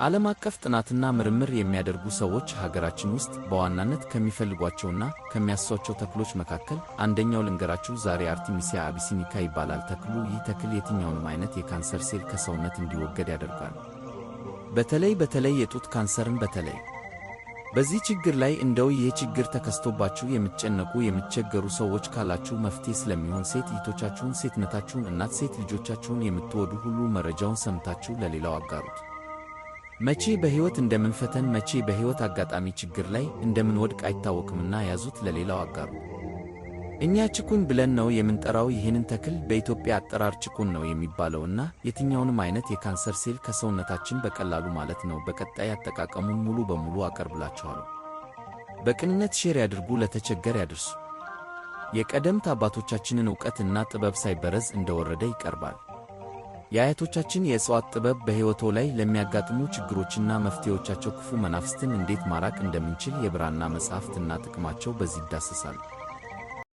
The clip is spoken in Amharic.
ዓለም አቀፍ ጥናትና ምርምር የሚያደርጉ ሰዎች ሀገራችን ውስጥ በዋናነት ከሚፈልጓቸውና ከሚያስሷቸው ተክሎች መካከል አንደኛው ልንገራችሁ ዛሬ። Artemisia abyssinica ይባላል ተክሉ። ይህ ተክል የትኛውንም አይነት የካንሰር ሴል ከሰውነት እንዲወገድ ያደርጋል። በተለይ በተለይ የጡት ካንሰርን። በተለይ በዚህ ችግር ላይ እንደው ይህ ችግር ተከስቶባችሁ የምትጨነቁ፣ የምትቸገሩ ሰዎች ካላችሁ መፍትሄ ስለሚሆን ሴት እህቶቻችሁን፣ ሴትነታችሁን፣ እናት ሴት ልጆቻችሁን የምትወዱ ሁሉ መረጃውን ሰምታችሁ ለሌላው አጋሩት። መቼ በሕይወት እንደምንፈተን፣ መቼ በሕይወት አጋጣሚ ችግር ላይ እንደምንወድቅ አይታወቅምና ያዙት፣ ለሌላው አጋሩ። እኛ ጭቁን ብለን ነው የምንጠራው። ይህንን ተክል በኢትዮጵያ አጠራር ጭቁን ነው የሚባለው እና የትኛውንም አይነት የካንሰር ሴል ከሰውነታችን በቀላሉ ማለት ነው። በቀጣይ አጠቃቀሙን ሙሉ በሙሉ አቀርብላችኋለሁ። በቅንነት share ያድርጉ፣ ለተቸገረ ያድርሱ። የቀደምት አባቶቻችንን ዕውቀት እና ጥበብ ሳይበረዝ እንደወረደ ይቀርባል። የአያቶቻችን የእጽዋት ጥበብ በሕይወቶ ላይ ለሚያጋጥሙ ችግሮችና መፍትሄዎቻቸው፣ ክፉ መናፍስትን እንዴት ማራቅ እንደምንችል የብራና መጻሕፍትና ጥቅማቸው በዚህ ይዳሰሳሉ።